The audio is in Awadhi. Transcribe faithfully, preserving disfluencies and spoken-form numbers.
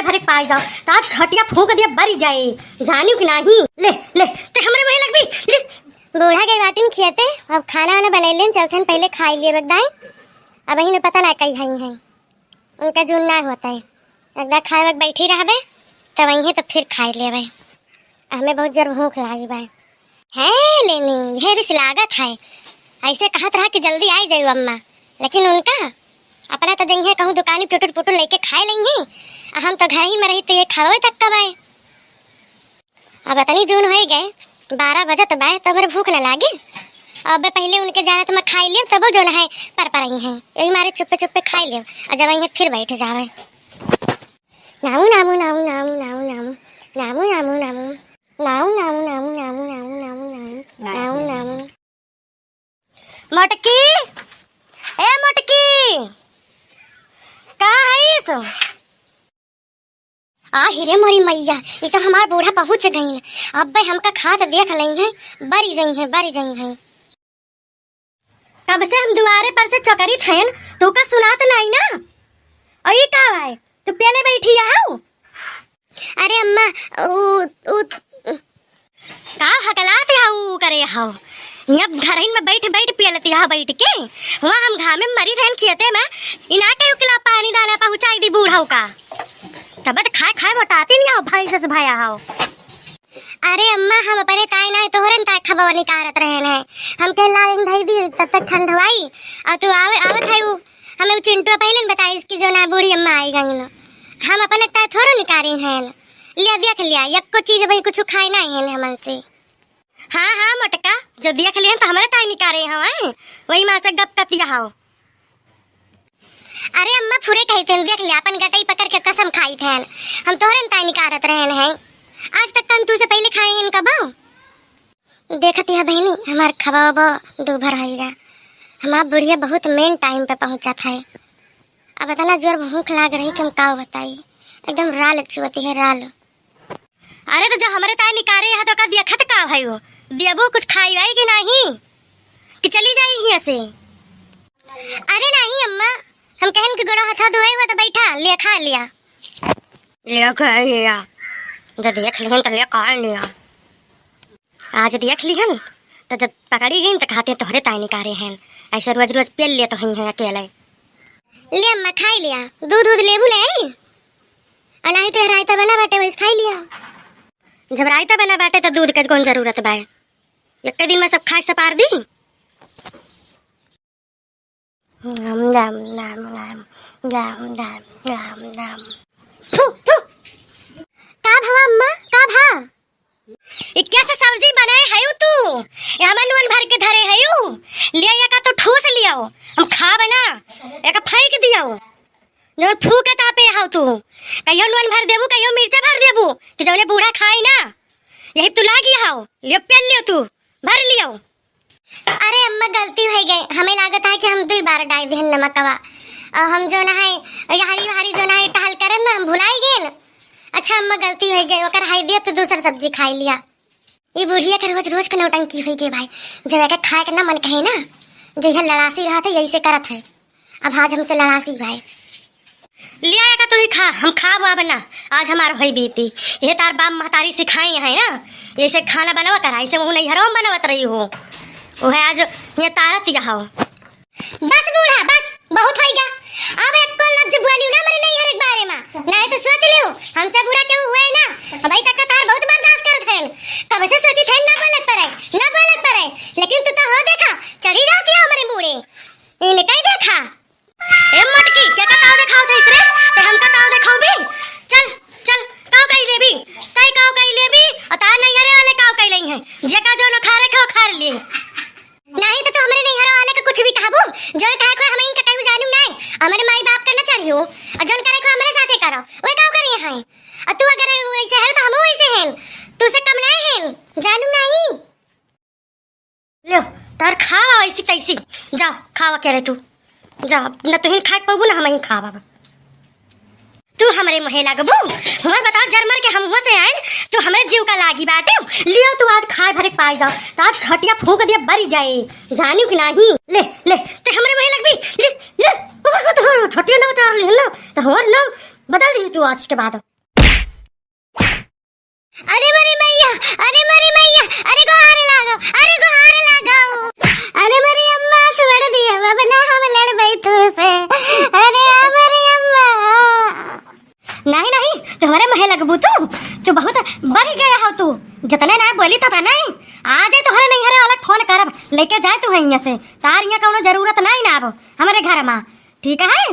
अरे पाई जाओ, ता छटिया फूंक दिया बरी जाए, जानियो कि नाही। ले, ले, ते हमरे वहीं लगबी, ले। बूढ़ा गई बाटिन खियाते, अब खाना वाना बनैलेन, चलथन पहले खाई लिए बगदाई। अब इन्हें पता ना कही हई हैं, उनका जून ना होता है। अगला खाए वक्त बैठी रहबे, तब वहीं तो फिर खाई लेबे। हमें बहुत जोर भूख लागी बा। है लेनी, यह रिस लागत है। ऐसे कहत रहा कि जल्दी आई जाऊ अम्मा, लेकिन उनका अपना तो जइहे कहूँ दुकानी टुटुर पुटुर लेके खाए लेंगे, आ हम तो घर ही में रही तो ये खावे तक कब आए। अब इतनी जून हो गए, बारह बजत बा, तो हमरे भूख न लागे। अब पहले उनके जात में खाई लेब, तबो जौन है पर पर आई हैं, यही मारे चुप्पे चुप्पे खाई लेब, और जब आई हैं फिर बैठ जावे। नामू, नामू, नामू, नामू, नामू, नामू। नामू, नामू, नामू। नामू, नामू, नामू, नामू, नामू, नामू, नामू। नामू, नामू। मोटकी, ए मोटकी, कहाँ हईस? आ हिरे मोरी मैया, ई तो हमार बूढ़ा पहुँच गईन। अब्बे हमका खात देख लेइहें, बरी जइहें, बरी जइहें। कब से हम दुआरे पर से चोकरित हयन, तोका सुनात नाई ना? और ई का भाई, तू पेले बैठी हऊ? अरे अम्मा, उ, उ, का हकलात हऊ करे हऊ? यहाँ घरहिन में बैठ बैठ पेलती हऊ बैठ के। हुआ हम घामे में मरी रहन खेते में, इना के उकला पानी दाना पहुँचाई दी बूढ़ऊ का। तब तो खाए खाए मोटाती नहीं हऊ, भैंस से भाया हऊ। अरे अम्मा, हम अपने ताई नाई तोहरे न ताई खबवा निकारत रहन है। हम कहे लाइन धई दी, तब तक ठंड हवाई। और तू आवे, आवत है उ, हमें उ चिंटुआ पहले न बताइस कि जो ना बूढ़ी अम्मा आई गई न। हम अपने ताई थोड़ो निकारी हैं। लिया देख लिया, यक्को चीज भाई कुछ खाए ना है हमन से। हाँ, हाँ, मोटका, जो देख लिहन तो हमरे ताई निकारे हव, हैं? वही माँ से गप कतिया हव। अरे अम्मा, फुरे कही थे, देख लिया, अपन गटई पकड़ के कसम खाई थे। हम तोहरे न ताई निकारत रहन हैं। आज तक हम तू से पहले खाए हैं कबो? देखत यह बहिनी, हमार खबा वबा दू भर हइया। हमार बुढ़िया बहुत मेन टाइम पे पहुँचत है। अब इतना जोर भूख लाग रही कि हम का बताई, एकदम राल चुअती है, राल। अरे तो जब हमरे ताई निकारे यहाँ तो का देखत का भाई हो, देबो कुछ खाई वाई कि नहीं, कि चली जाई हियाँ से? अरे नहीं अम्मा, हम कहन कि गोड़ा हाथा धोए हुआ तो बैठा, ले खा लिया। ले खा लिया, जब देख लिहन तो ले खा लिया। आज देख लिहन तो जब पकड़ी गई तो कहते तोहरे ताई निकारे हैं, ऐसे रोज रोज पेल ले तो हई हैं अकेले। ले अम्मा खाई लिया, दूध दूध लेबू ले, और नहीं तो रायता बना बाटे वैसे खाई लिया। जब रायता बना बाटे तो दूध के कौन जरूरत बा? एक दिन में सब खाए सपार दी। नम, नम, नम, नम, नम, नम, नम, नम। थू, थू। का भवा अम्मा, का भा? ई कैसे सब्जी बनाए हयू तू? ये हमें नून भर के धरे हयू? ले या का तो ठूस लियो, हम खाब ना, एक फेंक दियो। जो फूके तापे हव तू, कहियो नून भर देबू, कहियो मिर्चा भर देबू, कि जौने बूढ़ा खाई ना, यही तू लागी हव, लियो पेल लियो तू, भर लियो। अरे अम्मा, गलती हो गए, हमें लागत है कि हम दुई बार डाल दिहन नमकवा। और हम जो ना है, यहरी वहरी जो ना है, टहल करन ना, हम भुलाई गए ना। अच्छा अम्मा, गलती हो गए, ओकर हाई दिया तो दूसर सब्जी खाई लिया। ई बुढ़िया के रोज रोज के नौटंकी होई गई भाई, जब एकर खाए के ना मन कहे ना, जइहन लड़ासी रहत है, यही से करत है। अब आज हमसे लड़ासी भाई। लिया एका तू ही खा, हम खाब वाब ना, आज हमार होई बीती। ये तार बाप महतारी सिखाई है ना, ऐसे खाना बनावा करा, ऐसे वो नैहरों में बनावत रही हो, वो है आज ये तारत यहाँ हो। बस बूढ़ा, बस, बहुत होइगा। अब एक को लफ्ज बोलियो ना मरे नैहर के बारे में, नहीं तो सोच लियो, हमसे बुरा केहू हुए ना। अबही तक का तार बहुत बर्दाश्त करत हैं, कब से सोची थे ना बोलत परे, ना बोलत परे, लेकिन तू तो हो देखा, चढ़ी जाती है हमारे मूड़े। इनके देखा। ए मटकी, के का ताव देखावत हइस रे? ते हमका ताव देखाउबी? चल, चल, काव कइ लेबी? तइ काव कइ लेबी? अ तार नैहरे वाले काव कइ लइहैं? जेका जौन उखारे के उखार ली। नाहीं त तू हमरे नैहरे वाले के कुछ भी कहबू, जौन कहे को हम इनका कहू जानू नाहीं। हमरे माई बाप का न चढ़ियो, अ जौन करे को हमरे साथे करो, वे काव करिहैं? अ तू अगर वैसे है त हमहू वैसे हैं, तू से कम नाहीं हैं, जानू नाहीं। ल्यो, तार खावा ऐसी तैसी। जाओ, खावा क्या रे तू? जा, न तुहिन खाए पाबू, न हमहिन खाब अब। तू हमरे मुँहे लागबू? हुआ बताओ, जरमर के हम हुआ से आइन, तू हमरे जीव का लागी बाटे। लियो, तू आज खाए भरे पाई जाओ, तार छटिया फूंक दिया बरी जाए, जानियो कि नाहीं। ले, ले, ते हमरे मुँहे लगबी? ले, ले, ओकर को तो छोटिया ना उतार ली ना, तो हमार नाम बदल दी तू आज के बाद। अरे मोरी मैया, अरे मोरी मैया, अरे गोहार लागो, अरे गोहार लागो। अरे मोरी अम्मा छोड़ दिया, अब ना हम लड़बै तू से। अरे आ मोरी अम्मा। नहीं, नहीं, तोहरे मुँहे लगबू तू, तू बहुत बढ़ गया हो तू। जितने ना बोली था, था नहीं, आ जाए तोहरे नैहरे वाला फोन करब, लेके जाए तू हियाँ से। तार हियाँ कौनो जरूरत नहीं ना अब हमरे घर मा, ठीक है?